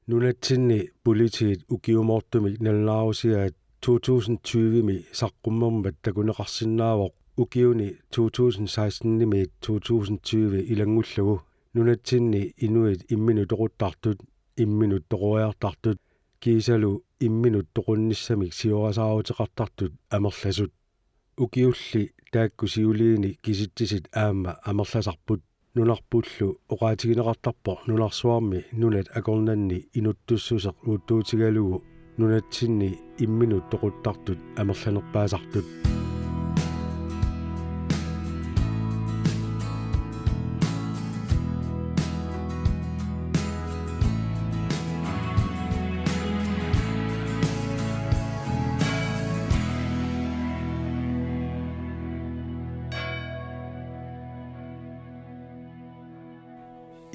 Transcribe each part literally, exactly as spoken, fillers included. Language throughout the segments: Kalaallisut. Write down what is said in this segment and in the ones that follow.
Nunatsinni politiit ukiumoortumik nalunaarusiaat to tusind tyve-mi saqqummermat takuneqarsinnaavoq ukiuni to tusind seksten-imiit to tusind tyve ilanngullugu nunatsinni inuit imminut toquttartut, imminut toqoriartartut kiisalu imminut toqunnissamik siorasaaruteqartartut amerlasut. Ukiulli taakku siuliini kisitsisit aamma amerlasarput. Nunarpullu oqaatigineqartarpoq nunarsuarmi nunat akornanni inuttussuseq uuttuutigalugu nunatsinni imminut toquttartut amerlanerpaasartut.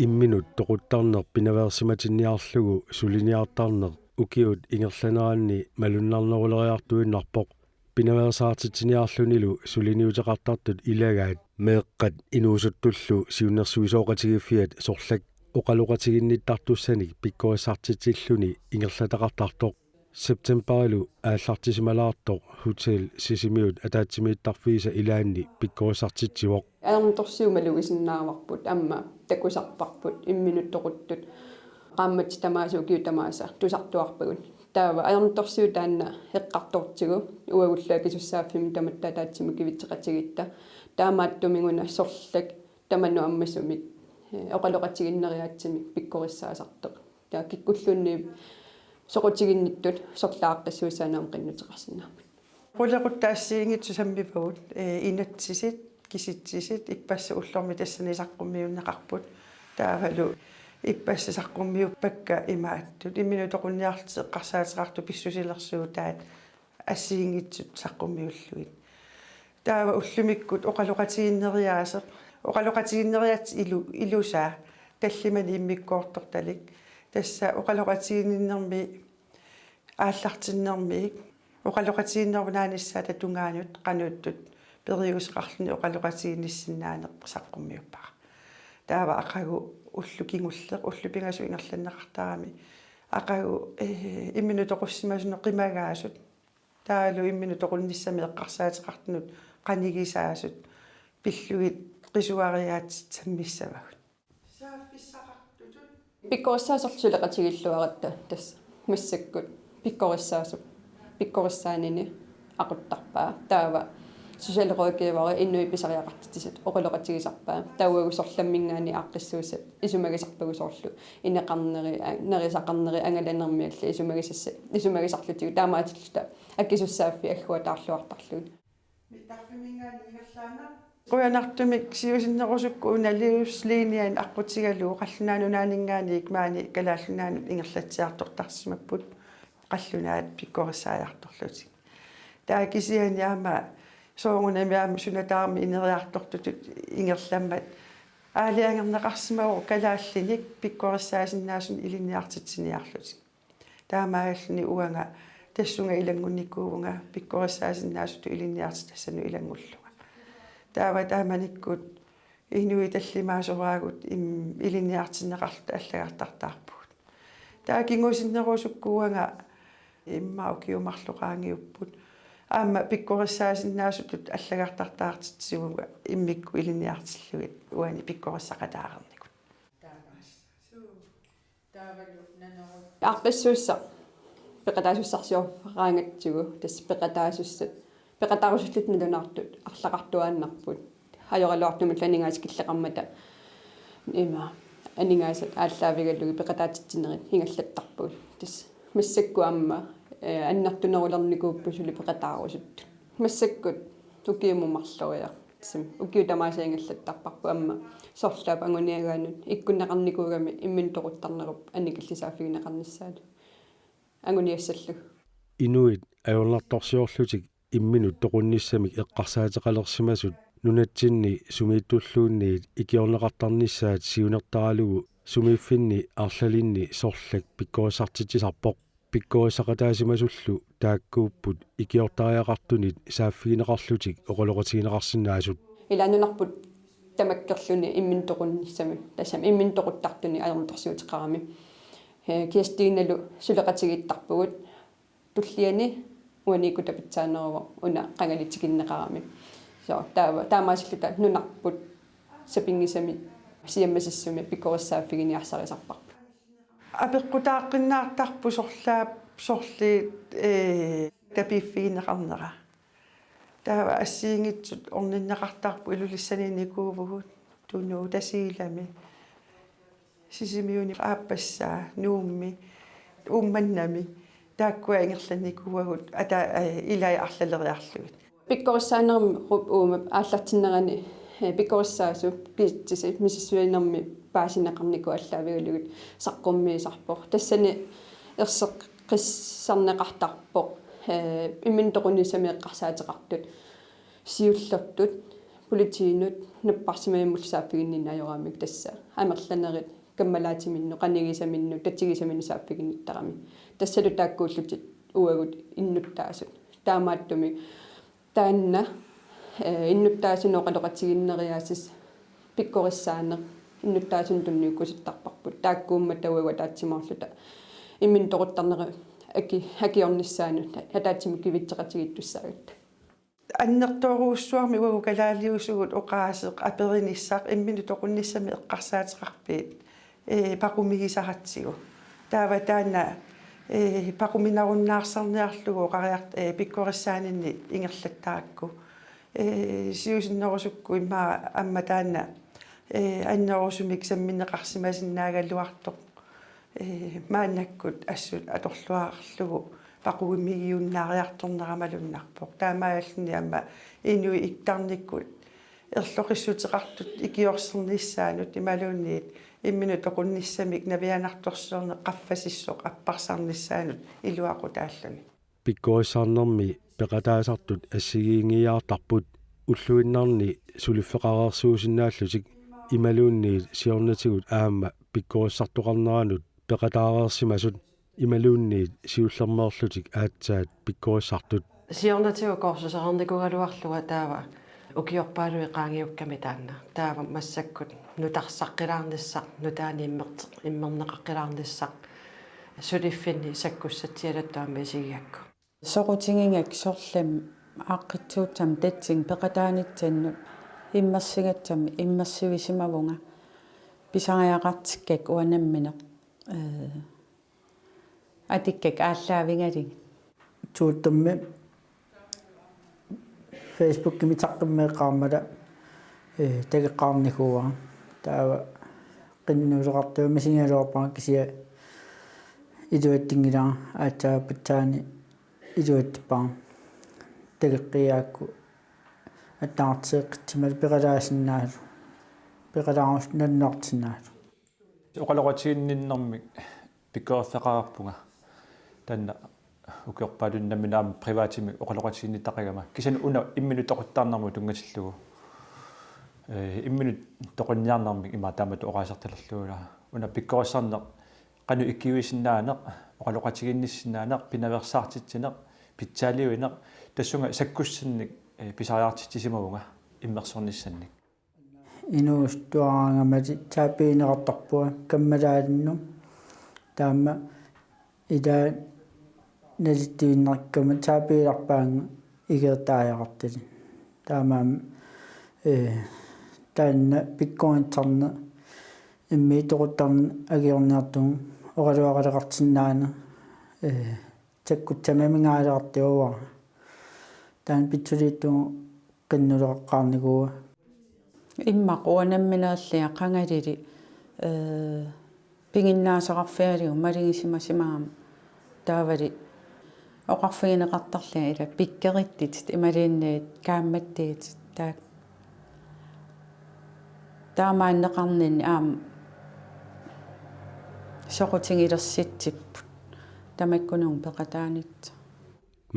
Imminut toquttarneq pinaveersimatinniarlugu suliniartarneq ukiut ingerlaneranni malunnarneruleriartuinnarpoq. Pinaveersaartitsiniarlunilu suliniuteqartartut ilagaat meeqqat inuusuttullu siunnersuisoqatigiiffiat sorlak oqaloqatiginnittartussanik pikkorissartitsilluni ingerlataqartartoq. Septemberilu aallartisimalaartoq Hotel Sisimiut ataatsimiittarfiisa ilaanni pikkorissartitsivoq. Ajornartorsiut malugisinnaavarput aamma takusarparput imminut toquttut qaammatit tamaasa ukiut tamaasa tusartuarpagut. Taava ajornartorsiut taanna eqqartortigu uagullu akisussaaffimmi tamatta ataatsimut kivitseqatigiitta. Taamaattumik una sorlak tamanut ammasumik, eh, oqaloqatiginneriaatsimik pikkorissaasartoq. Taava kikkulluunniit soqutiginnittut sorlaaqqissuussaanermut qinnuteqarsinnaammata. Qulequttat assigiinngitsut sammivagut, eh, inatsisit, kisitsisit, ippassaq ullormi tassani saqqummiunneqarput. Taavalu ippassaq saqqummiuppakka imaattut. Imminut toqunniarlutik eqqarsaateqartut pissusilersuutaat assigiinngitsut saqqummiullugit. Taava ullumikkut oqaloqatiginneriaaseq. Oqaloqatiginneriaatsit ilu-, ilusaa tallimanik immikkoortortalik. Tassa oqaloqatiginninnermi aallartinnermiik. Oqaloqatiginnerup naanissaata tungaanut qanuuttut periuseqarluni oqaloqatiginnissinnaaneq saqqummiuppara. Taava aqagu ulloq kingulleq, ulloq pingasut ingerlanneqartarami. Aqagu, eh, imminut toqussimasunut qimagaasut. Taavalu imminut toqunnissamik eqqarsaateqartunut qanigisaasut pillugit qisuariaatsit sammissavagut. Saaffissaqartutut. Pikkorissaasorlu suleqatigiilluaratta tassa massakkut pikkorissaasoq pikkorissaanini aquttarpaa. Taava socialrådgiveri inuit pisariaqartitsisut oqaloqatigisarpaat. Taava uagut sorlamminngaanniit aaqqissuussat isumagisarpagut soorlu ineqarneri, a-, nerisaqarneri, angalanermi allat isumagisassat, isumagisarlutigu taamaatilluta akisussaaffik agguataarluartarlugit. Mittarfimminngaanniit ingerlaannaq. Qujanartumik siusinnerusukkut una livslinien aqqutigalugu Qallunaat Nunaanninngaanniit maani Kalaallit Nunaannut ingerlatsiartortarsimapput qallunaat pikkorissaajartorlutik. Taava kisianni aamma soorunami aamma suna tamarmi ineriartortutut ingerlammat aalajangerneqarsimavoq kalaallinik pikkorissaasinnaasunik ilinniartitsiniarlutik. Taamaalilluni uanga tassunga ilanngunnikuuvunga pikkorissaasinnaasutut ilinniartitassanut ilanngullunga. Taava taamanikkut inuit tallimaasoraagut im-, ilinniartinneqarluta allagartartaarpugut. Taava kingusinnerusukkut uanga immaqa ukiut marluk qaangiupput. Aamma pikkorissaasinnaasutut allagartartaartitsivunga immikkut ilinniartillugit uani pikkorissaqataareernikut. Aaqqissuussaq peqataasussarsiorfeqaraangatsigu tassa peqataasussat, peqataarusullutik nalunaartut arlaqartuaannarput. Ajoraluartumillu aningaasat killeqarmata ima aningaasat aallaavigalugit peqataatitsinerit ingallattarpagut. Tassa massakkut aamma, eh, annertunerulernikuupput suli peqataarusuttut. Massakkut ukiumut marloriarluni. Ukiut tamaasa ingallattarparput aamma sorlaap anguniagaanut ikkunneqarnikuugami imminut toquttarnerup annikillisaaffigineqarnissaanut anguniassallugu. Inuit ajornartorsiorlutik imminut toqunnissamik eqqarsaateqalersimasut nunatsinni sumiittulluunniit ikiorneqartarnissaat siunertaralugu sumiiffinni arlalinni sorlak pikkorissartitsisarpoq. Pikkorissaqataasimasullu taakkuupput ikiortariaqartunit saaffigineqarlutik oqaloqatigineqarsinnaasut. Ilaannunarput tamakkerluni imminut toqunnissamik, tassami imminut toquttartunik ajornartorsiuteqarami. Ee, Kirstinalu suleqatigiittarpugut, tulliani uaniikkuta pitsaaneruvoq una qangali tikinneqarami. So, taava, taamaasilluta nunarput sapinngisamik siammasissumik pikkorissaaffiginiarsarisarparput. Apeqqutaaqqinnaartarput sorlaap-, sorliit, ee, tapiiffigineqarnera. Taava assigiinngitsut orninneqartarput, Ilulissaniinnikuuvugut, Tunuu, Tasiilami, Sisimiuni, aappassaa Nuummi, Uummannami, taakkua ingerlannikuuagut ata-, ee, ilai arlaleriarlugit. Pikkorissaanerup uuma aallartinnerani, ee, pikkorissaasup kisitsisit misissuinermi paasineqarnikoq aallaavigalugit saqqummiisarpoq. Tassani erseqqissarneqartarpoq, ee, imminut toqunnissaminik eqqarsaateqartut siullertut politiinut napparsimajummullu saaffiginninneq ajoramik, tassa amerlanerit kammalaatiminnut, qanigisaminnut, tatigisaminnut saaffiginnittaramik. Tassalu taakkuullutik uagut innuttaasut. Taamaattumik taanna, ee, innuttaasunut oqaloqatigiinneriaaseq pikkorissaaneq innuttaasunut tunniukkusuttarparput. Taakkuummata uagut ataatsimoorluta imminut toquttarnerup aki-, akiornissaanut ataatsimut kivitseqatigiittussaagatta. Annertoorujussuarmik uagut kalaaliusugut oqaaseq aperinissaq: Imminut toqunnissaminik eqqarsaateqarpit, ee, paqumigisaratsigu? Taava taanna, ee, paquminarunnaarsarniarlugu oqariart-, ee, pikkorissaaninni ingerlattarakku. Ee, siusinnerusukkut immaqa aamma taanna, ee, annerusumik sammineqarsimasinnaagaluartoq. Ee, maannakkut assut atorluarlugu paqumigiunnaariartornera malunnarpoq. Taamaalilluni aamma inuit ittarnikkut erloqissuteqartut ikiorsernissaannut imaluunniit imminut toqunnissamik navianartorsiorneq qaffasissoq apparsarnissaanut iluaqutaalluni. Pikkorissarnermi peqataasartut assigiinngiiaartarput ulluinnarni suliffeqareersuusinnaallutik imaluunniit siornatigut aamma pikkorissartoqarneranut peqataareersimasut imaluunniit siullermeerlutik aatsaat pikkorissartut. Siornatigut kursusereernikuugaluarlunga taava ukiorpaaluit qaangiukkami taanna. Taava massakkut nutarsaqqilaarnissaq, nutaanik immer-, immerneqaqqilaarnissaq suliffinni sakkussatsialattut aamma isigigakku. Soqutigigakku sorlami aaqqissuussamik tassani peqataanissannut immersigassami immersivisimavunga pisariaqartikkakku uanga nammineq, ee, atikkakka aallaavigalugit. Twitterimi, Facebookimi saqqummeeqqaarmata, ee, takoqqaarnikuuara. Taava qinnuuleqartunga misigigaluarpara, kisianni iluatsinngilanga, aatsaat aappassaanik iluatsippara. Takoqqigaakku attaarteeqqitsimalluni peqataasinnaallugu, peqataarus-, nalunarsinnaallugu. Oqaloqatiginninnermik pikkoriffigeqareerpunga. Taanna ukiorpaaluit nammineq aamma privatimik oqaloqatiginnittaqigama. Kisianni una imminut toquttarnermut tunngatillugu, ee, imminut toqunniarnermik ima taamatut oqaasertalerlugu. Una pikkorissarneq qanoq ikiuisinnaaneq, oqaloqatiginnissinnaaneq, pinaveersaartitsineq, pitsaaliuineq, tassunga sakkussannik, ee, pisariaqartitsisimavunga immersornissannik. Inuusuttuaraangamali taappigineqartarpunga kammalaalinnut. Taama ilaa nalittuinnarigama taappigilerpaannga igeertariaqartalik. Taamaammat, ee, taanna pikkorissarneq imminut toquttarneq akiorniartugut oqaluaqaleqarsinnaaneq, ee, sakkussaminngaaleqartuuara. Taanna pitsuliittugut qinnuleqaqqaarnikuuara. Immaqa uanga nammineerlunga qangalili, ee, piginnaasaqarfigalugu malugisimasimagama taavali oqarfigineqartarlunga ila pikkorissutit imaluunniit kaammattuutit, taak-, taamaanneqarninni aamma soqutigilersitsipput tamakkununnga peqataanissaq.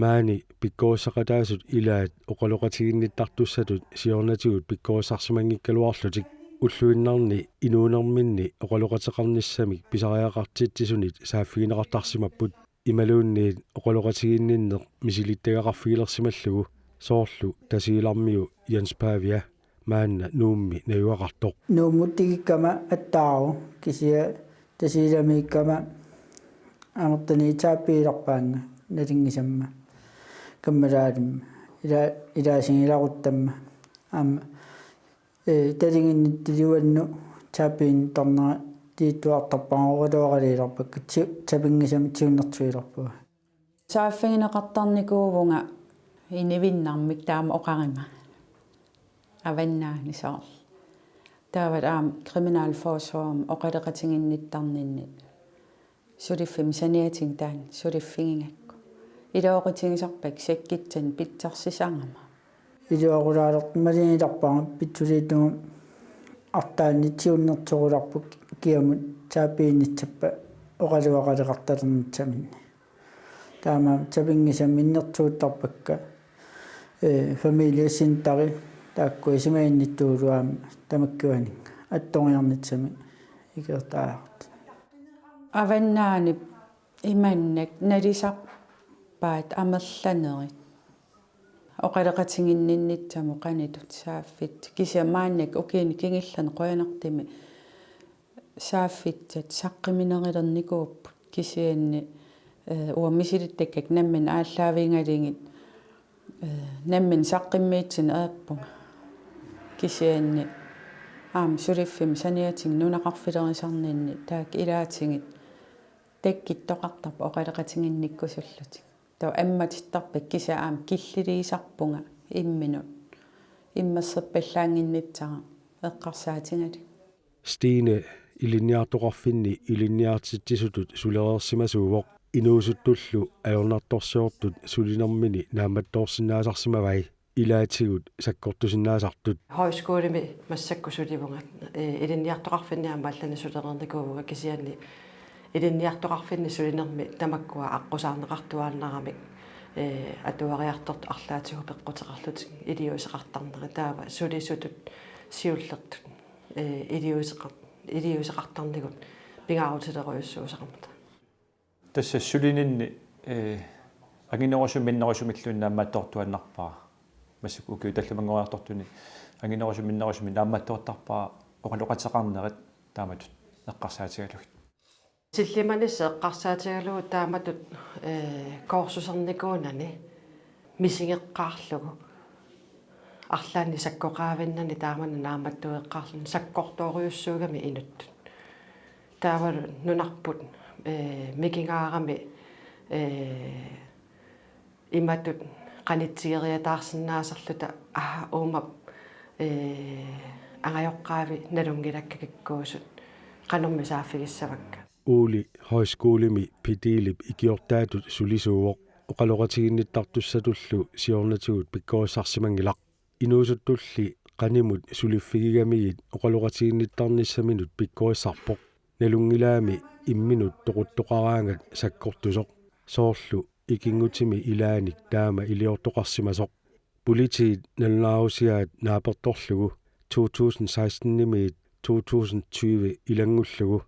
Maani pikkorissaqataasut ilaat oqaloqatiginnittartussatut siornatigut pikkorissarsimanngikkaluarlutik ulluinnarni inuunerminni oqaloqateqarnissamik pisariaqartitsisunit saaffigineqartarsimapput, imaluunniit oqaloqatiginninneq misilittagaqarfigilersimallugu, soorlu Tasiilarmiu Jens Pavia maanna Nuummi najugaqartoq. Nuummut tikikkama attaaruk, kisianni Tasiilamiikkama amerlanerit taappiilerpaannga nalunngisamma kammalaalimma ila-, ilaasigilaaruttamma aamma, ee, talinginnittut iluannut taappiinnittarnera tiittuartarpara oqaluaqaliilerpakka ti-, tapinngisamik tiunnertuilerpunga. Saaffigineqartarnikuuvunga inivinnarmik taama oqarama. Avannaani soorlu. Taava aamma kriminalforsorgimi oqaloqatiginnittarninni suliffimmi saniatigut taanna suliffigigakku. Ilooqutigisarpakka sakkitsannik pitsarsisarama. Iluaqutaalertut maluginilerpara pitsuliittunga arlaanni tiunnertorulerput kiamut taappiinnissappat oqaluaqaleqartalernissaminnut. Taamaammat tapinngisamik innersuuttarpakka, ee, familiecenteri taakku isumaginnittuullu aamma tamakkiuanik attoriarnissamik ikertariaqartut. Avannaani imannak nalisarpaat amerlanerit oqaloqatiginninnissamut qanoq ittussaaffissat. Kisianni maannakkut ukiuni kingullerni qujanartumik saaffissat saqqummiunerulernikuupput kisianni, ee, uanga misilittakkakka nammineq aallaavigalugit, ee, nammineq saqqummiussineq ajorpunga. Kisianni aamma suliffimmi saniatigut nunaqarfilerisarninni taakku ilaatigut takkuttoqartarput oqaloqatiginnikkusullutik. Taava ammatittarpakka kisianni aamma killiliisarpunga imminut. Immersorpallaannginnissara eqqarsaatigalugu. Stine ilinniartoqarfinni ilinniartitsisutut sulereersimasuuvoq. Inuusuttullu ajornartorsiortut sulinermini naammattoorsinnaasarsimavai ilaatigut sakkortusinnaasartut. Højskolemi massakkut sulivunga, ee, ilinniartoqarfinni aamma allanik sulereernikuuvunga kisianni ilinniartoqarfinni sulinermi tamakkua aqqusaarneqartuaannaramik, ee, atuariartortut arlaatigut peqquteqarlutik iliuuseqartarnerat taava sulisutut siullertut, ee, iliuuseqar-, iliuuseqartarnikkut pingaarutilerujussuusarmata. Tassa sulininni, ee, anginerusumik minnerusumilluunniit naammattoortuaannarpara. Massakkut ukiut tallimanngoriartortuni anginerusumik minnerusumik naammattoortarpara oqaloqateqarnerit taamatut eqqarsaatigalugit. Sillimanissaq eqqarsaatigalugu taamatut, ee, kursusernikuunani misigeqqaarlugu. Arlaannik sakkoqavinnani taamani naammattueqqaarluni sakkortoorujussuugami inuttut. Taavalu nunarput, ee, mikigaarami, ee, imatut qanitsigeriataarsinnaasarluta, aa, uuma, ee, angajoqqaavi nalunngilakka kikkuusut qanormi saaffigissavakka. Ole Højskolemi Pedilip ikiortaatut sulisuuvoq, oqaloqatiginnittartussatullu siornatigut pikkorissarsimanngilaq. Inuusuttulli qanimut suliffigigamigit oqaloqatiginnittarnissaminut pikkorissarpoq. Nalunngilaami imminut toquttoqaraangat sakkortusoq. Soorlu ikinngutimi ilaanik taama iliortoqarsimasoq. Politiit nalunaarusiaat naapertorlugu to tusind seksten-imiit to tusind tyve ilanngullugu,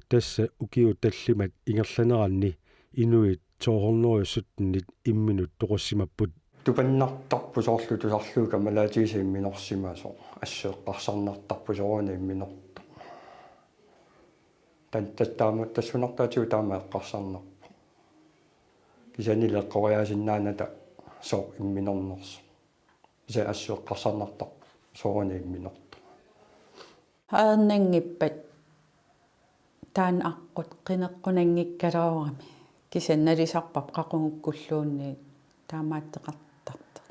tassa ukiut tallimat ingerlaneranni inuit to hundrede sytten-it imminut toqussimapput. Tupannartarpoq soorlu tusarlugu kammalaatigisa imminorsimasoq, assut eqqarsarnartarpoq sooruna imminortoq. Tan-, tas-, taama, tassunartaatigut taama eqqarsarnarpoq. Kisiannili eqqoriaasinnaanata sooq imminornersoq. Kisianni assut eqqarsarnartarpoq sooruna imminortoq. Ajornanngippat taanna aqqut qineqqunanngikkaluarami. Kisianni nalisarparput qaqugukkulluunniit taamaattoqartartoq.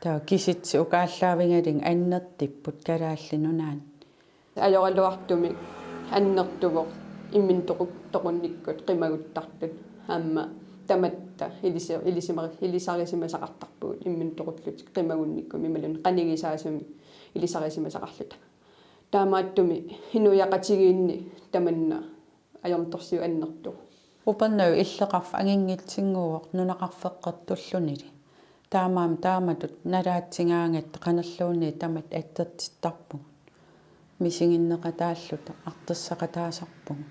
Taava kisitsit uku aallaavigalugit annertupput Kalaallit Nunaanni. Ajoraluartumik annertuvoq imminut toqu-, toqunnikkut qimaguttartut aamma tamatta ilisi-, ilisima-, ilisarisimasaqartarpugut imminut toqullutik qimagunnikkut imaluunniit qanigisaasumik ilisarisimasaqarluta. Taamaattumik inuiaqatigiinni tamanna ajornartorsiut annertuvoq. Upernavik illeqarfik anginngitsunnguuvoq nunaqarfeqqortullunili. Taamaammat taamatut nalaatsigaangatta qanorluunniit tamatta atsertittarpugut. Misiginneqataalluta artorsaqataasarpugut.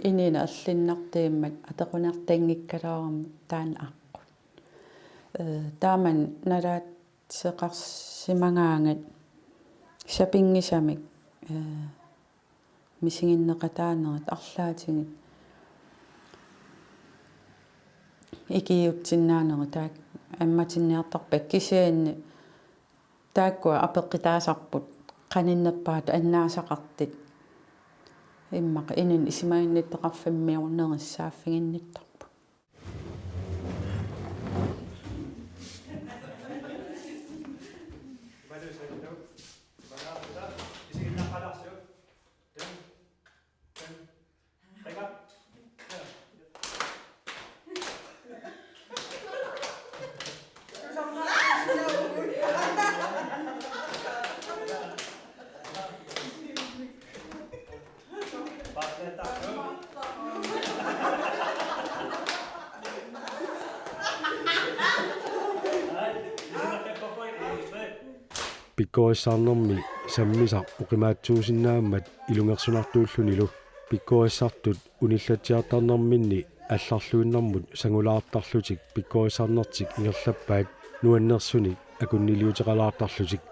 Inuuneq erlinnartuummat atoqunartanngikkaluarami taanna aqqut. Ee, taamani nalaatseqarsimagaangat sapinngisamik, ee, misiginneqataanerit arlaatigut ikiuutsinnaaneri taakku ammatinniartarpakka, kisianni taakkua apeqqutaasarput qaninnerpaatut annaasaqartut. Immaqa inunnut isumaginnittoqarfimmiornerit saaffiginnittarput. Pikkorissarnermi sammisaq oqimaatsuusinnaammat ilungersunartuullunilu pikkorissartut unillatsiartarnerminni allarluinnarmut sangulaartarlutik pikkorissarnertik ingerlappaat nuannersunik akunniliuteqalaartarlutik.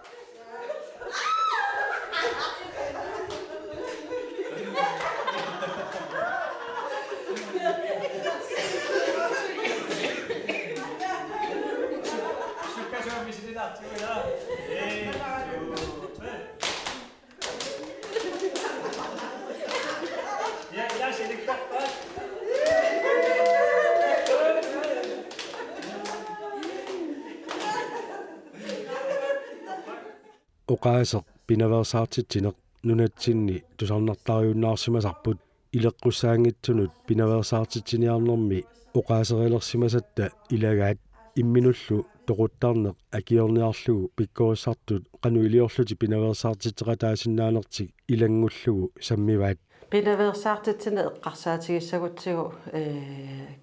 Oqaaseq pinaveersaartitsineq nunatsinni tusarnartariunnaarsimasarput. Ileqqussaanngitsunut pinaveersaartitsiniarnermi oqaaserilersimasatta ilagaat imminullu toquttarneq akiorniarlugu pikkorissartut qanoq iliorlutik pinaveersaartitseqataasinnaanertik ilanngullugu sammivaat. Pinaveersaartitsineq eqqarsaatigissagutsigu, ee,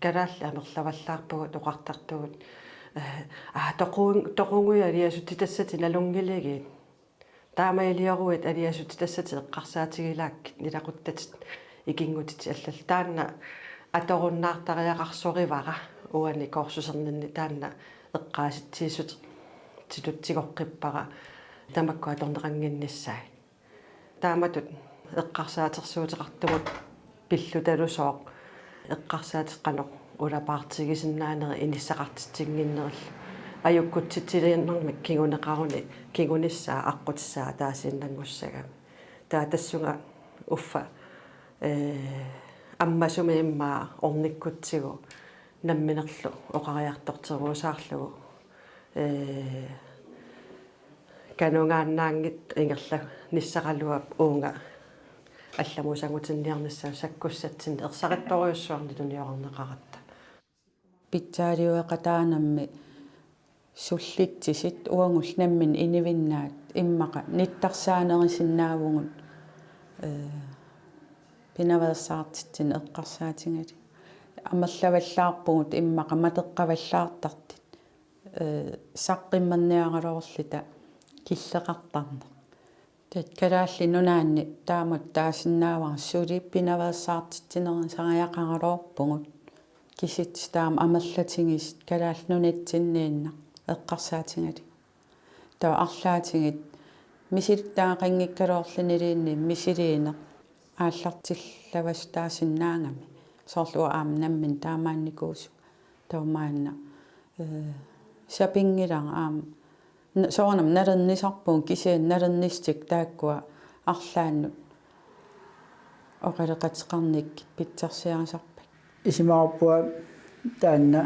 kalaallit amerlavallaarpugut oqartartugut, ee, aa, toqu-, toqunguit aliasutsitassatit nalunngiligiit. Taamaalioruit aliasutsitassatit eqqarsaatigilaakkit ilaquttatit ikinngutitit allallu. Taanna atorunnaartariaqarsorivara uani kursuserninni, taanna eqqaasitsiissut tigutsigoqqippara tamakku atorneqannginnissaat. Taamatut eqqarsaatersuuteqartugut pillutalu sooq eqqarsaatit qanoq ulapaartigisinnaanerit inissaqartitsinnginnerillu. Ajukkutsitsiliinnarmik kinguneqaruni kingunissaa aqqutissaa ataasiinnanngussagami. Taava tassunga uffa, ee, ammasumik immaqa ornikkutsigu namminerlu oqariartorteruusaarlugu, ee, kanungaannaanngitsoq ingerlanissaraluaq uunga allamut usangutinniarnissaa sakkussatsinni ersarittorujussuarnik tuniorarneqaratta. Pitsaaliueqataanammi sullitsisit uagullu nammineq inivinnaat immaqa nittarsaanerisinnaavugut, ee, pinaveersaartitsineq eqqarsaatigalugit. Amerlavallaarpugut immaqa matoqqavallaartartut, ee, saqqummerniaraluarluta killeqartarneq. Taava Kalaallit Nunaanni taamatut taasinnaavara suli pinaveersaartitsinerusariaqaraluarpugut. Kisitsisit taama amerlatigisut Kalaallit Nunatsinniinnaq eqqarsaatigalugit. Taava arlaatigut misilittagaqanngikkaluarluniluunniit misiliineq aallartillavasutaasinnaagami. Soorlu uanga aamma nammineq taamaannikuusunga. Taava maanna, ee, sapinngilara aamma. N-, soorunami nalernisarpugut kisianni nalernissutigut taakkua arlaannut oqaloqateqarnikkut pitsarsiarisarpakka. Isumaqarpunga taanna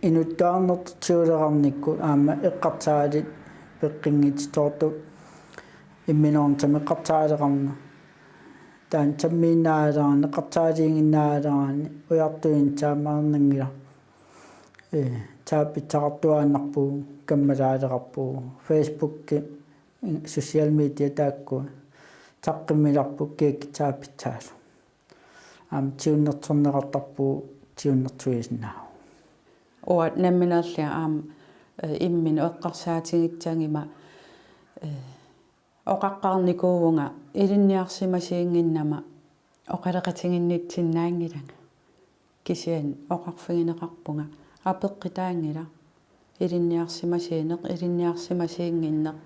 inuttuarnertut siuleqarnikkut aamma eqqarsaatigalugit peqqinngitsisoortut imminornermik eqqarsaaleqarneq. Taanna sammiinnaaleraanni, eqqarsaatiginnaaleraanni ujartuinnaq taamaarnanngilaq. Ee, taava pitsaqartuaannarpugut, kammalaaleqarpugut, Facebooki, social media taakku. Saqqummiilerpugut kiakkut taava pitsaallugu. Aamma siunnersorneqartarpugut, siunnersuisinnaavoq. Uanga nammineerlunga aamma, ee, imminut eqqarsaatigissaguma, ee, oqaqqaarnikuuvunga ilinniarsimasuunnginnama oqaloqatiginnitsinnaanngilanga. Kisianni oqarfigineqarpunga apeqqutaanngilaq. Ilinniarsimasuuneq, ilinniarsimasuunnginneq.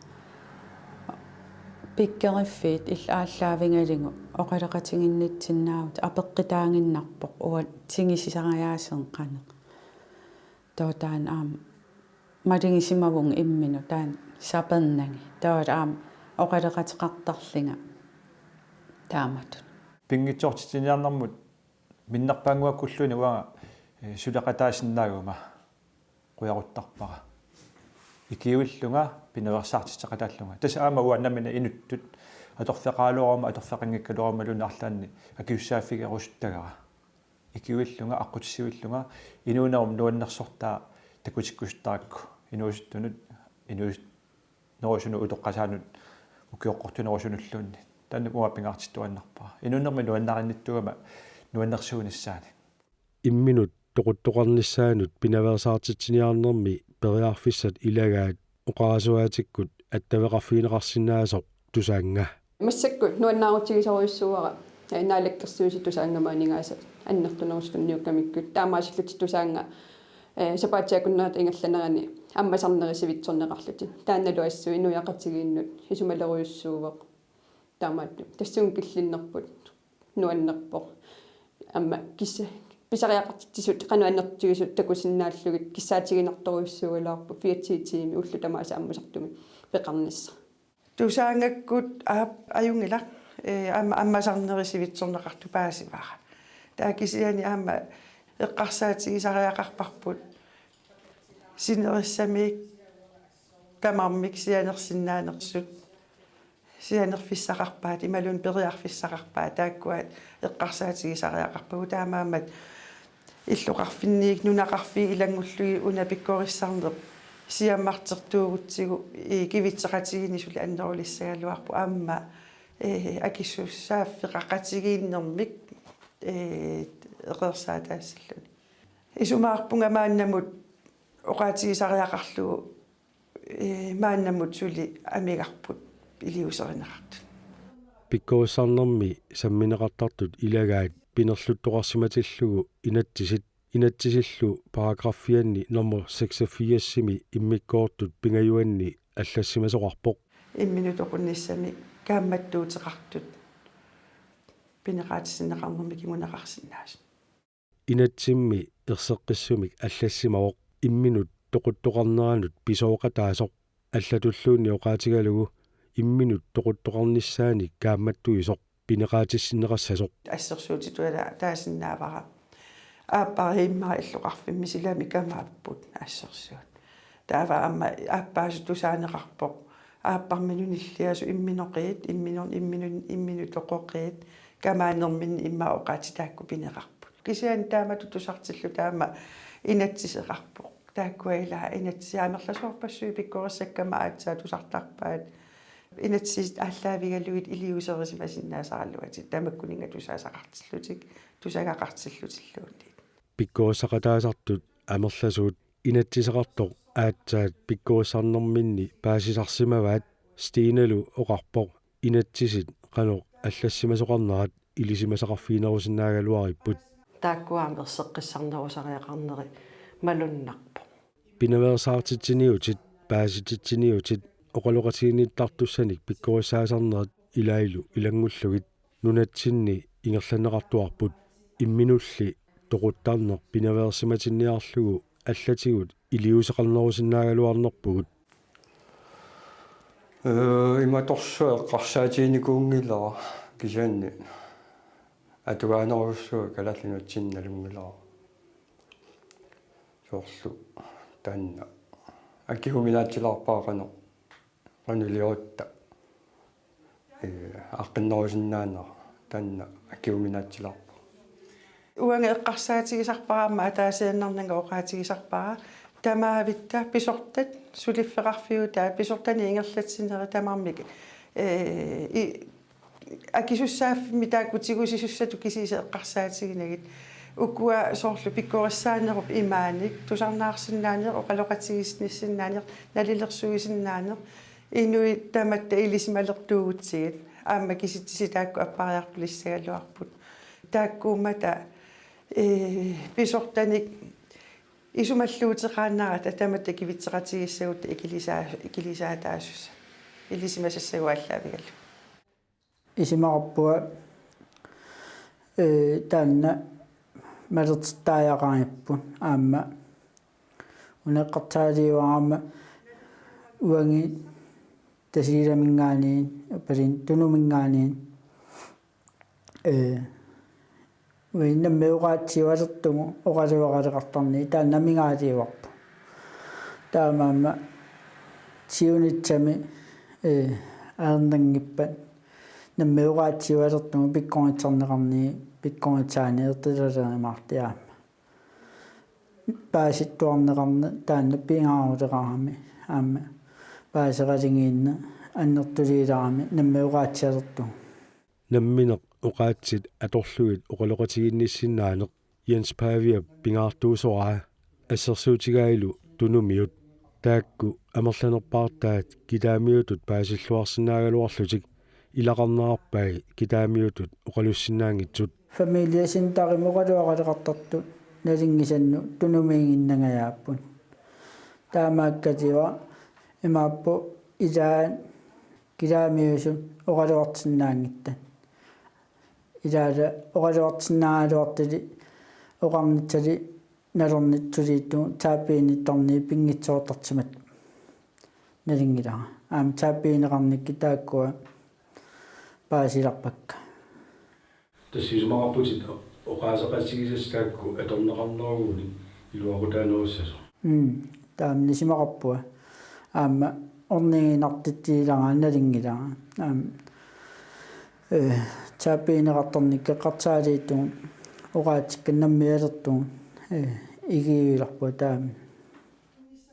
Pikkoriffiit illit aallaavigalugu oqaloqatiginnitsinnaavit apeqqutaaginnarpoq uanga tigusisariaaseq qanoq. Taava taanna aamma malugisimavunga imminut taanna sapernagi. Taava aamma oqaloqateqartarlunga taamatut. Pinngitsoortitsiniarnermut minnerpaannguakkulluunniit uanga, eh, suleqataasinnaaguma qujaruttarpara. Ikiuillunga pinaveersaartitseqataallunga. Tassa aamma uanga nammineq inuttut atorfeqaraluaruma atorfeqanngikkaluarumaluunniit arlaannik akisussaaffigerusuttagara. Ikiuillunga aqqutissiuillunga inuunerup nuannersortaa takutikkusuttarakku inuusuttunut inuus- nerusunut utoqqasaanut ukioqqortunerusunulluunniit. Taanna uanga pingaartittuaannarpara. Inuunermi nuannarinnittuugama nuannersuinissaanik. Imminut toquttoqarnissaanut pinaveersaartitsiniarnermi periarfissat ilagaat oqarasuaatikkut attaveqarfigineqarsinnaasoq Tusaannga. Massakkut nuannaarutigisorujussuuara, eh, Naalakkersuisut Tusaannga maaniingaasa annertunerusut tunniukkamikkit. Taamaasillutik Tusaannga, eh, sapaatip akunnerata ingerlanerani ammasarnerit sivitsorneqarlutik. Taannalu assut inuiaqatigiinnut isumalerujussuuvoq. Taamaattoq tassunga killinnerput nuannerpoq. Aamma kissa- pisariaqartitsisut qanoq annertutigisut takusinnaallugit kissaatiginartorujussuugaluarpoq fireogtyve tiimit ullut tamaasa ammasartumik peqarnissaq. Tusaanngakkut aap ajunngilaq, ee, aamma ammasarnerit sivitsorneqartut paasivara. Taava kisianni aamma eqqarsaatigisariaqarparput sinerissaminik tamarmik sianersinnaanersut, sianerfissaqarpaat imaluunniit periarfissaqarpaat, taakkua eqqarsaatigisariaqarpagut. Taamaammat illoqarfinniit nunaqarfiit ilanngullugit una pikkorissarneq siammartertuugutsigu, ii, kivitseqatigiinneq suli annerulissagaluarpoq aamma, ee, akisussaaffeqaqatigiinnermik, ee, eqeersaataassalluni. Isumaqarpunga maannamut oqaatigisariaqarlugu, ee, maannamut suli amigarput iliuuserineqartut. Pikkorissarnermi sammineqartartut ilagaat pinerluttoqarsimatillugu inatsisit, inatsisillu paragraffianni nummer seksogfirsimi immikkoortut pingajuanni allassimasoqarpoq. Imminut toqunnissami kaammattuuteqartut pineqaatissinneqarnermi kinguneqarsinnaasut. Inatsimmi erseqqissumik allassimavoq imminut toquttoqarneranut pisooqataasoq, allatulluunniit oqaatigalugu imminut toquttoqarnissaanik kaammattuisoq pineqaatissinneqassasoq. Assersuutitut taasinnaavara. Aappariit immaqa illoqarfimmi silami kamaapput assersuut. Taava aamma aappaasut tusaaneqarpoq. Aapparminut nilliasut imminoqiit, imminut, imminut, imminut toqoqiit, kamaanerminni immaqa oqaatsit taakku pineqarput. Kisianni taamatut tusartilluta aamma inatsiseqarpoq. Taakkua ilaa inatsisit amerlasoorpassuit pikkorissakkamik aatsaat tusartarpaat. Inatsisit aallaavigalugit iliuuserisimasinnaasaraluatit tamakkuninnga tusaasaqartillutik, tusagaqartillutilluunniit. Pikkorissaqataasartut amerlasuut inatsiseqartoq aatsaat pikkorissarnerminni paasisarsimavaat. Stinalu oqarpoq inatsisit qanoq allassimasoqarnerat ilisimasaqarfiginerusinnaagaluaripput. Taakkua aamma erseqqissarnerusariaqarneri malunnarpoq. Pinaveersaartitsiniutit, paasititsiniutit, oqaloqatiginnittartussanik pikkorissaasarnerit ilaallu ilanngullugit nunatsinni ingerlanneqartuarput. Imminulli toquttarneq pinaveersimatinniarlugu allatigut iliuuseqarnerusinnaagaluarnerpugut. Ee, imatorsuaq eqqarsaatiginikuunngilara kisianni atugaanerujussuaq Kalaallit Nunatsinni nalunngilara. Soorlu taanna akiuminaatsilaarpara qanoq qanoq iliorutta, ee, aaqqinnerusinnaanera taanna akiuminaatsilaarpara. Uanga eqqarsaatigisarpara aamma ataasiinnarnanga oqaatigisarpara tamaavitta pisortat suliffeqarfiutaat pisortanit ingerlatsinerit tamarmik, ee, i-, akisussaaffimmik taakku tigusisussatut kisiisa eqqarsaatiginagit. Ukua soorlu pikkorissaanerup imaanik, tusarnaarsinnaaneq, oqaloqatigiinnissinnaaneq, nalilersuisinnaaneq, inuit tamatta ilisimalertuugutsigit, aamma kisitsisit taakku appariartulissagaluarput. Taakkuummata, ee, pisortanik isumalluuteqaannarata tamatta kivitseqatigiissagutta ikilisaa-, ikilisaataasussat, ilisimasassagut aallaavigalugit. Isumaqarpunga, ee, taanna malertittariaqaripput aamma Una eqqarsaatigaara aamma uangi Tasiilaminngaanniit, appasin Tunuminngaanniit. Ee, uanga nammineq oqaatsiualertugut oqaluaqaleqartarneq taanna amigaatigivarput. Taamaammat siunissami, ee, ajornanngippat nammineq oqaatsiualertugut pikkorissarneqarneq, pikkorissaaneq ertilalerumaartoq aamma. Paasittuarneqarneq taanna pingaaruteqarami aamma paaseralugu annertuliilerami nammineq oqaatsialertugut. Nammineq oqaatsit atorlugit oqaloqatiginnissinnaaneq Jens Paviap pingaartuusoraa assersuutigaalu Tunumiut. Taakku amerlanerpaartaat kitaamiutut paasilluarsinnaagaluarlutik ilaqarnerarpai kitaamiutut oqalussinnaanngitsut. Familiecenterimut oqaluaqaleqartartut nalunngisannut Tunumiiginnangajaapput. Taamaakkatiwa imaappoq ilaat kitaamiusut oqaluarsinnaanngitsut. Ilaat oqaluarsinnaagaluartali oqarnissali nalornitsuliittugut taappiinittarneq pinngitsoortarsimasoq nalunngilara. Aamma taappiineqarnikkut taakkua paasilerpakka. Tassa isumaqarputit oqaaseqatigisassat taakku atorneqarnerugunik iluaqutaanerussasoq. Mm, taama isumaqarpunga. Aamma orniginartitsigilaarlunga nalunngilara. Aamma, ee, taappiineqartarnikkut eqqarsaatigalugu oqaatsikka nammineq atortugut, ee, ikiuilerpunga taama.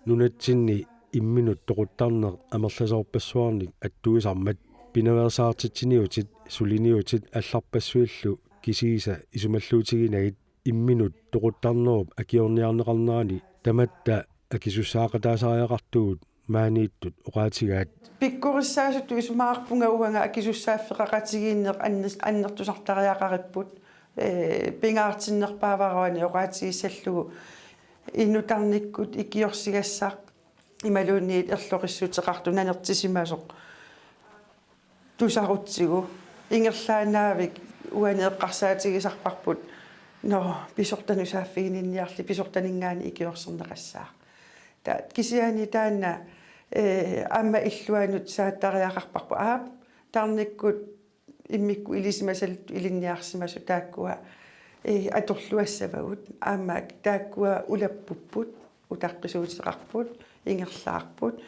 Nunatsinni imminut toquttarneq amerlasoorpassuarnik attuisarmat pinaveersaartitsiniutit, suliniutit allarpassuillu kisiisa isumalluutiginagit imminut toquttarnerup akiorniarneqarnerani tamatta akisussaaqataasariaqartugut maaniittut oqaatigaat. Pikkorissaasutut isumaqarpunga uanga akisussaaffeqaqatigiinneq anner-, annertusartariaqaripput. Ee, pingaartinnerpaavaruani oqaatigissallugu inutarnikkut ikiorsigassaq imaluunniit erloqissuteqartoq nanertisimasoq tusarutsigu ingerlaannavik uani eqqarsaatigisarparput, nå, pisortanut saaffiginninniarli pisortaninngaanniit ikiorserneqassaaq. Ta-, kisianni taanna, ee, aamma illuanut saattariaqarparput aap, tarnikkut immikkut ilisimasalittut ilinniarsimasut taakkua, ee, atorluassavagut. Aamma taakkua ulappupput, utaqqisuuteqarput, ingerlaarput.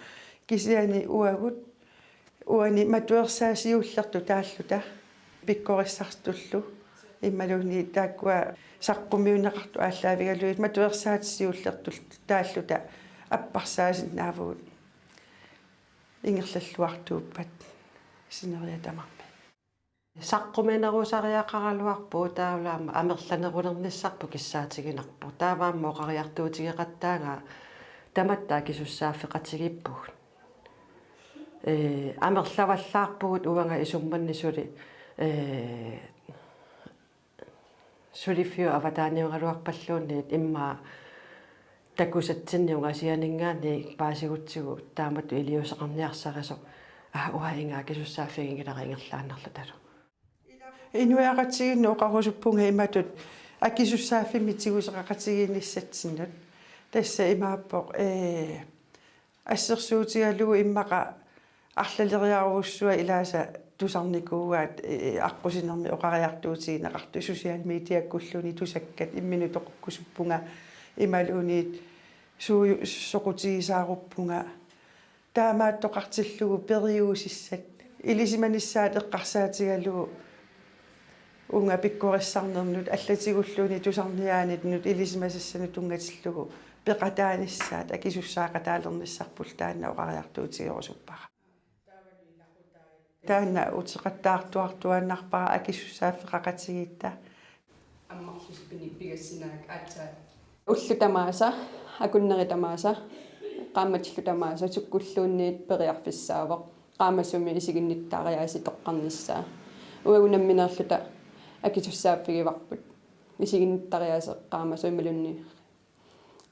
Kisianni uagut, uani matuersaat siullertut taalluta, pikkorissartullu, imaluunniit taakkua saqqummiunneqartut aallaavigalugit matuersaatit siullertut taalluta apparsaasinnaavugut ingerlalluartuuppat sineriak tamarmi. Saqquminerusariaqaraluarpugut taavalu aamma amerlanerulernissarput kissaatiginarpoq. Taava aamma oqariartuutigeqattaagaa tamatta akisussaaffeqatigiippugut. Ee, amerlavallaarpugut uanga isummanni suli, ee, suliffiup avataaniugaluarpalluunniit immaqa takusatsinnik ungasianinngaanniit paasigutsigu taamatut iliuuseqarniarsarisoq, aa, uanga inga akisussaaffiginngilara ingerlaannarlutalu. Inuiaqatigiinnut oqarusuppunga imatut akisussaaffimmik tiguseqaqatigiinnissatsinnut. Tassa imaappoq, ee, assersuutigalugu immaqa arlaleriarujussuaq ilaasa tusarnikuugaat, ee, aqqusinermi oqariartuutigineqartut social mediakkulluunniit tusakkat imminut toqukkusuppunga imaluunniit suu-, soqutigisaaruppunga. Taamaattoqartillugu periuusissat. Ilisimanissaat eqqarsaatigalugu uunga pikkorissarnernut allatigulluunniit tusarniaanitut ilisimasassanut tunngatillugu peqataanissaat akisussaaqataalernissarput taanna oqariartuutigerusuppara. Taanna uteqattaartuartuaannarpara akisussaaffeqaqatigiitta. Ammarlusi pini-, pigassinaak aatsaat. Ullut tamaasa, akunneri tamaasa, qaammatillu tamaasa sukkulluunniit periarfissaavoq. Qaamasumi isiginnittariaaseq toqqarnissaa. Uagut nammineerluta akisussaaffigivarput. Isiginnittariaaseq qaamasoq imaluunniit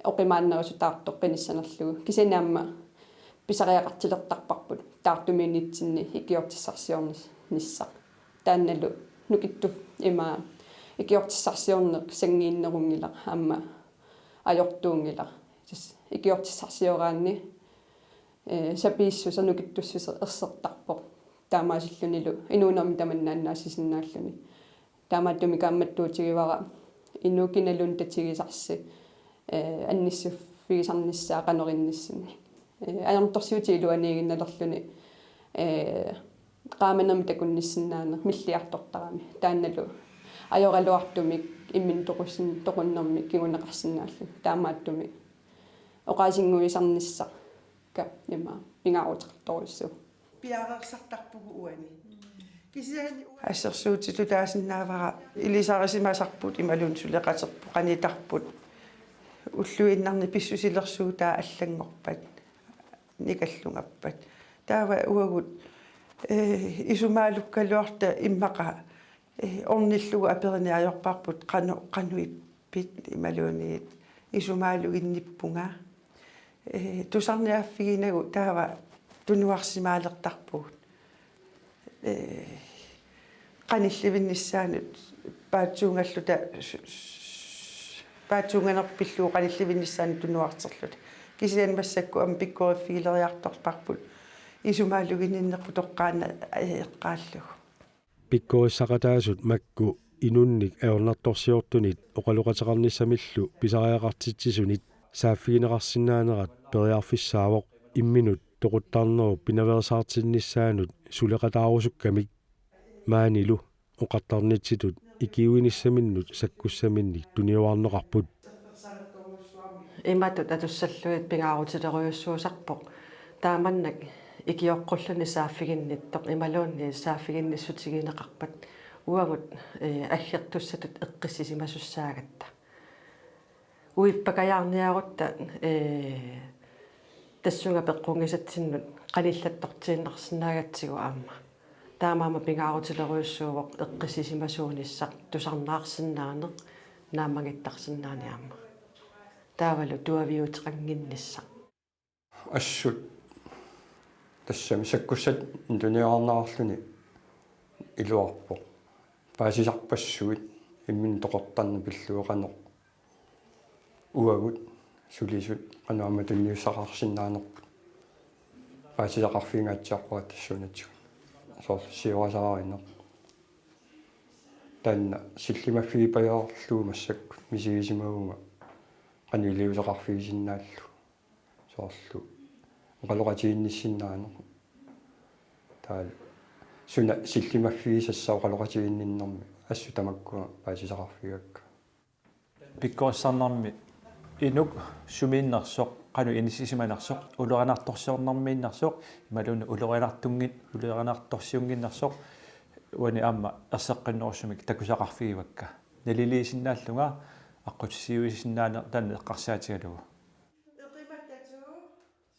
oqimaannerusutaartoq qinissanerlugu. Kisianni aamma pisariaqartilertarparput taartumiinnitsinni ikiortissarsiornissaq. Taannalu nukittup ima ikiortissarsiorneq sanngiinnerunngilaq aamma ajortuunngilaq. Tassa Ikiortissarsioraanni, eh, sapiissuseq nukittussuseq ersertarpoq. Taamaasillunilu inuunermi tamanna annaassisinnaalluni. Taamaattumik kaammattuutigivara inuk kinaluunniit tatigisarsi, eh, annissuffigisarnissaa qanoq innissinni. Eh, ajornartorsiutit iluaniiginnalerluni, eh, qaamanermik takunnissinnaaneq milliartortarami. Taannalu ajoraluartumik imminut toqussin-, toqunnermik kinguneqarsinnaalluni. Taamaattumik oqaasinnguisarnissaq ka ima pingaaruteqartorujussuuvoq. Piareersartarpugut uani. Kisianni uani assersuutitut taasinnaavara ilisarisimasarput imaluunniit suleqaterput qanitarput ulluinnarni pissusilersuutaa allanngorpat nikallungappat. Taava uagut, eh, isumaalukkaluarluta immaqa, eh, ornillugu aperineq ajorparput qanoq, qanoq ippit imaluunniit isumaaluginnippunga. Eh, tusarniaaffiginagu taava tunuarsimaalertarpugut. Eh, qanillivinnissaanut paatsuungalluta s-, s-, paatsuunganerput pillugu qanillivinnissaanut tunuarterluta. Kisianni massakkut aamma pikkoriffigileriartorparput isumaaluginninnerput toqqaannaq, eh, eqqaallugu. Pikkorissaqataasut makku inunnik ajornartorsiortunit oqaloqateqarnissamillu pisariaqartitsisunit saaffigineqarsinnaanerat periarfissaavoq imminut toquttarnerup pinaveersaartinnissaanut suleqataarusukkamik. Maanilu oqartarnitsitut ikiuinissaminnut sakkussaminnik tuniorarneqarput. Imatut atussallugit pingaarutilerujussuusarpoq taamannak ikioqqulluni saaffiginnittoq imaluunniit saaffiginnissutigineqarpat uagut, eh, aggertussatut eqqissisimasussaagatta. Uippakajaarniarutta, eh, tassunga peqqunngisatsinnut qanillattortiinnarsinnaagatsigu aamma. Taamaammat pingaarutilerujussuuvoq eqqissisimasuunissaq tusarnaarsinnaaneq naammagittaarsinnaaneq aamma. Taavalu tuaviuteqannginnissaq. Assut tassami sakkussat tuniorarneqarluni iluarpoq. Paasisarpassuit imminut toquttarneq pillugu qanoq uagut sulisut qanoq aamma tunniussaqarsinnaanerput. Paasisaqarfigingaatsiarpara tassuunatsigut. Soorlu siorasaarineq. Taanna sillimaffigipajaarlugu massakkut misigisimavunga qanoq iliuuseqarfigisinnaallugu. Soorlu oqaloqatiginnissinnaaneq. Taava suna sillimaffigisassaq oqaloqatiginninnermi assut tamakkua paasisaqarfigigakku. Pikkorissarnermi inuk sumiinnersoq, qanoq inissisimanersoq, ulorianartorsiornermiinnersoq, imaluunniit ulorianartunngi-, ulorianartorsiunnginnersoq, uani aamma erseqqinnerusumik takusaqarfigivakka. Naliliisinnaallunga aqqutissiuisinnaaneq taanna eqqarsaatigalugu.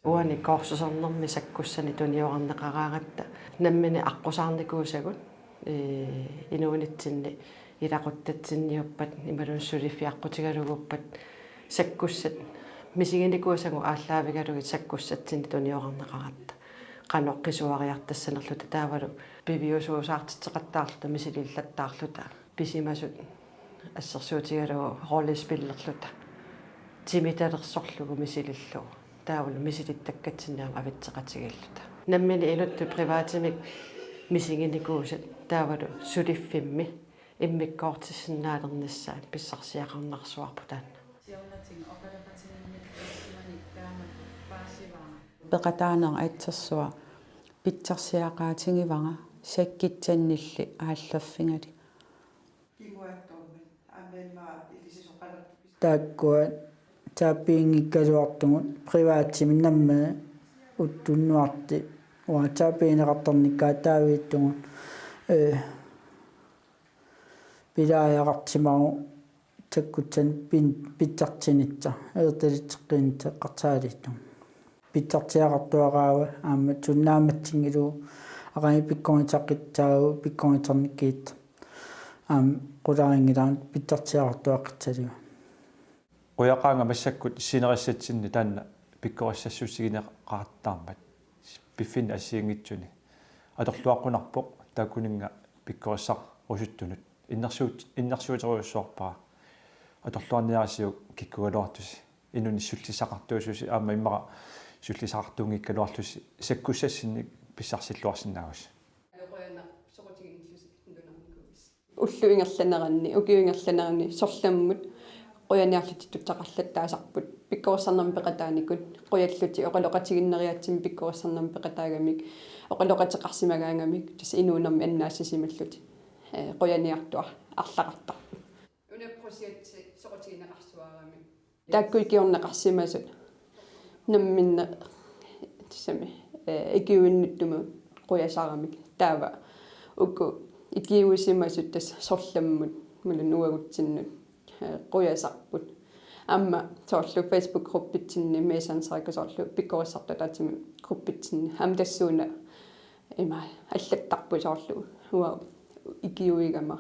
Uani kursusarnermi sakkussanik tuniorarneqaraangatta nammineq aqqusaarnikuusagut, ee, inuunitsinni ilaquttatsinniuppat imaluunniit suliffiaqqutigaluguuppat sakkussat misiginikuusagut aallaavigalugit sakkussatsinnik tuniorarneqaratta. Qanoq qisuariartassanerluta taavalu piviusuusaartitseqattaarluta misilillattaarluta. Pisimasut assersuutigalugu rollespillerluta. Timitalersorlugu misilillugu. Taavalu misilittakkatsinnik aamma avitseqatigiilluta. Nammineq inuttut privatimik misiginikuusat taavalu suliffimmi immikkoortissinnaalernissaat pissarsiaqarnarsuarput taanna. Peqataanera assersuaq pitsarsiaqaatigivara sakkitsannilli aallaffigali. Taakkua taapiinngikkaluartugut privatimik nammineq uttunnuarti uanga taapiineqartarnikkaataaviittugut, ee, pilaajaqartimavoq sakkutsanik pin-, pitsartinitsa, eertalitseqqiinitsa eqqarsaaliittugut. Pitsarsiaqartuaraavoq aamma sunnaammatsinngillugu aqagu pikkorissaqqittaarlugu pikkorissarnikkiittoq. Aamma qularinngilagut pitsarsiaqartuaqqissaarlugu. Qujaqaanga massakkut sinerissatsinni taanna pikkorissassussigineqartarmat piffinni assigiinngitsuni. Atorluaqqunarpoq taakkuninnga pikkorissarusuttunut. Innersuut-, innersuuterujussuarpara. Atorluarniarisiuk kikkuugaluartusi. Inunnik sullissaqartuususi aamma immaqa sullissaqartuunngikkaluarlusi sakkussassinnik pissarsilluarsinnaavusi. Ullup ingerlanerani, ukiup ingerlanerani sorlammut qujaniarlutik tuttaqarlattaasarput, pikkorissarnermik peqataanikut, qujallutik oqaloqatiginneriaatsimik pikkorissarnermik peqataagamik, oqaloqateqarsimagaangamik, tassa inuunermi annaassisimallutik, ee, qujaniartut arlaqartarput. Una projekti soqutigineqarsuarami. Taakku ikiorneqarsimasut. Namminneq tassami, ee, ikiuinnittumut qujasaramik. Taava uku ikiuisimasut tassa sorlammut, imaluunniit uagutsinnut, ee, qujasarput. Aamma soorlu Facebook-gruppitsinni, Messengerikkut soorlu pikkorissartut ataatsimut gruppitsinni. Aamma tassuuna ima allattarput soorlu uanga ikiuigama.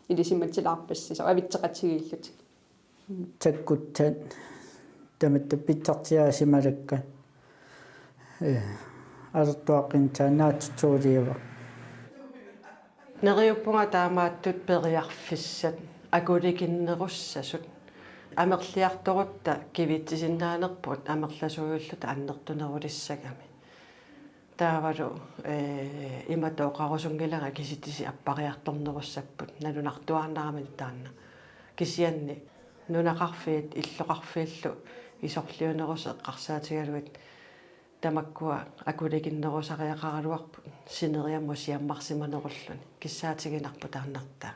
Ilisimatilaarpassi soorlu avitseqatigiillutik. Sakkussat tamatta pitsartiaasimalakkat, ee, alertuaqqinnissaa naatsorsuuliivara. Neriuppunga taamaattut periarfissat akulikinnerussasut. Amerliartorutta kivitsisinnaanerput amerlasuujullutalu annertunerulissagami. Taavalu, ee, imatut oqarusunngilanga kisitsisit appariartornerussapput nalunartuaannarami taanna. Kisianni nunaqarfiit illoqarfiillu isorliunerusut eqqarsaatigalugit tamakkua akulikinnerusariaqaraluarput sineriammut siammarsimanerulluni kissaatiginarpoq taannartaa.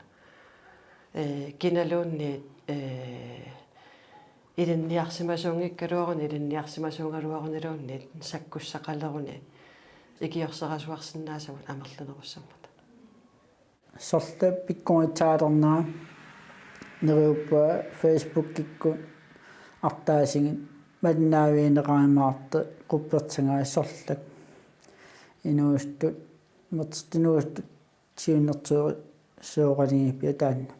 Ee, kinaluunniit, ee, ilinniarsimasuunngikkaluaruni, ilinniarsimasuugaluaruniluunniit sakkussaqaleruni ikiorserasuarsinnaasagut amerlanerussammata. Sorleq pikkorissaalernera neriuppunga Facebookikkut artaasigit malinnaavigineqarumaartoq quppersagaa sorleq. Inuusuttut, imertitut inuusuttut siunnersuusoqaligippia taanna.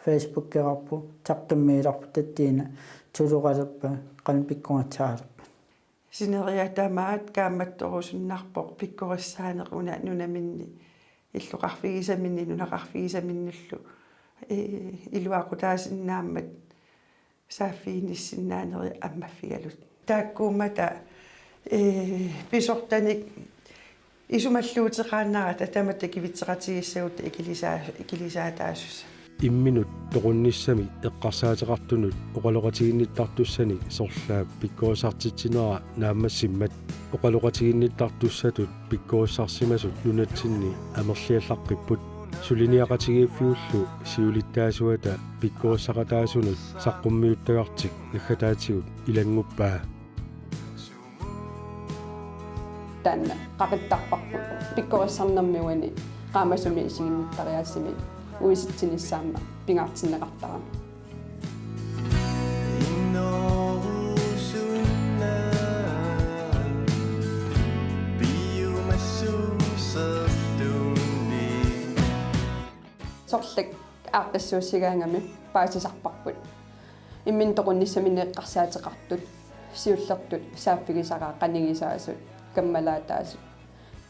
Facebookeqarpoq, taqqimmiilerpoq tattiina tuloqalerpa qanoq pikkorissaalerpa. Sineriak tamaat kaammattorusunnarpoq pikkorissaaneq una nunaminni illoqarfigisaminni nunaqarfigisaminnillu, ee, iluaqutaasinnaammat saaffiginnissinnaanerit ammaffigalugit. Taakkuummata, ee, pisortanik isumalluuteqaannarata tamatta kivitseqatigiissagutta ikilisaa-, ikilisaataasussat. Imminut toqunnissamik eqqarsaateqartunut oqaloqatiginnittartussanik sorlaap pikkorissartitsinera naammassimmat oqaloqatiginnittartussatut pikkorissarsimasut nunatsinni amerliallaqqipput. Suliniaqatigiiffigullu siulittaasuata pikkorissaqataasunut saqqummiuttagartik naggataatigut ilannguppaa. Taanna qaqittarparput pikkorissarnermi uani qaamasumi isiginnittariaatsimik uisitsinissamut pingaartinneqartarami. Sorleq aaqqissuussigaangami paasisarparput. Imminut toqunnissaminnik eqqarsaateqartut, siullertut saaffigisaraa qanigisaasut, kammalaataasut.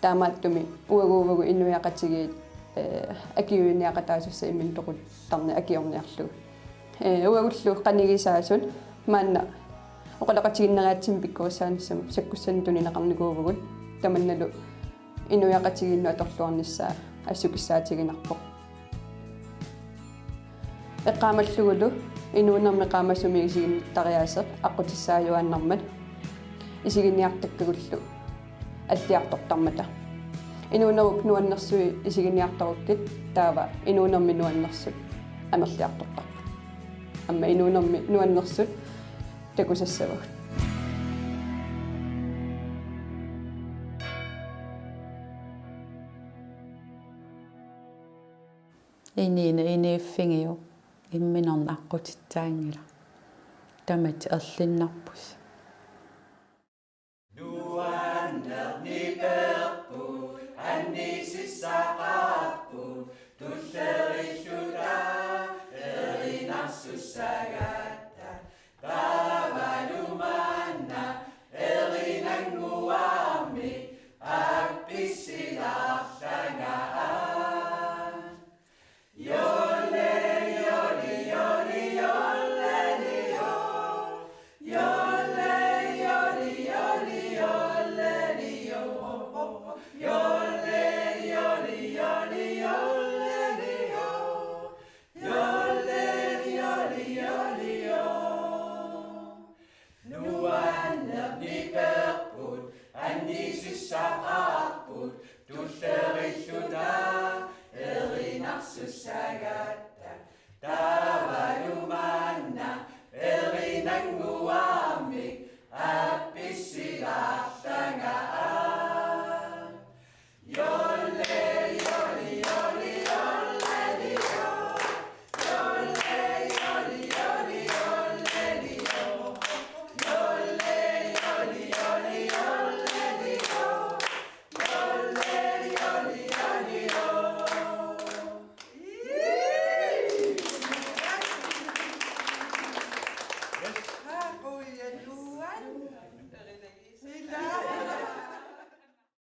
Taamaattumik uagut uagut inuiaqatigiit, ee, akiuiniaqataasussat imminut toquttarneq akiorniarlugu. Ee, uagullu qanigisaasut maanna oqaloqatiginneriaatsimik pikkorissaanissamut sakkussanik tunineqarnikuuvugut, tamannalu inuiaqatigiinnut atorluarnissaa assut kissaatiginarpoq. Eqqaamallugulu inuunermi qaamasumi isiginnittariaaseq aqqutissaajuaannarmat isiginiartakkagullu alliartortarmata. Inuunerup nuannersuit isiginiartarukkit taava inuunermi nuannersut amerliartortarput. Aamma inuunermi nuannersut takusassavagut. Inuuneq inuuffigiuk, imminorneq aqqutissaaginngilaat. Tamatta erlinnarpusi. Nuannerniperput, annisissaqarput, tullerilluta erinarsussagai.